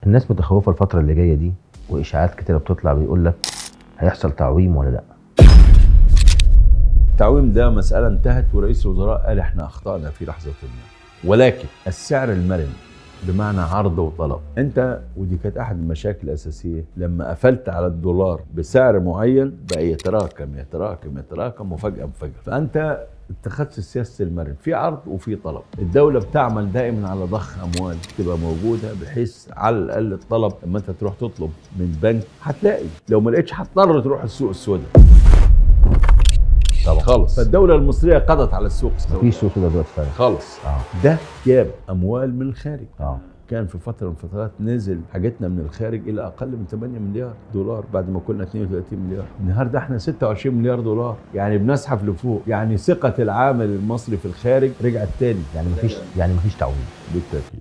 الناس متخوفه الفترة اللي جاية دي، واشاعات كتيرة بتطلع بيقول لك هيحصل تعويم ولا لا؟ التعويم ده مسألة انتهت، ورئيس الوزراء قال احنا أخطأنا في لحظة ما، ولكن السعر المرن بمعنى عرض وطلب. انت ودي كانت احد المشاكل الاساسية لما قفلت على الدولار بسعر معين بقى يتراكم يتراكم يتراكم وفجاة انفجر. فانت اتخذت سياسة المرن، في عرض وفي طلب. الدولة بتعمل دائما على ضخ اموال تبقى موجودة، بحيث على الاقل الطلب لما انت تروح تطلب من بنك هتلاقي، لو ما لقيتش هتضطر تروح السوق السوداء. طبعا. خالص. فالدولة المصرية قضت على السوق السوداء مفيش سوق سودا دلوقتي فعلا. خالص. ده جاب اموال من الخارج. كان في فترة من الفترات نزل حاجتنا من الخارج الى اقل من 8 مليار دولار بعد ما كنا 32 مليار. النهارده احنا 26 مليار دولار، يعني بنزحف لفوق. يعني ثقة العامل المصري في الخارج رجعت تاني. يعني مفيش تعويم. بالتاكيد.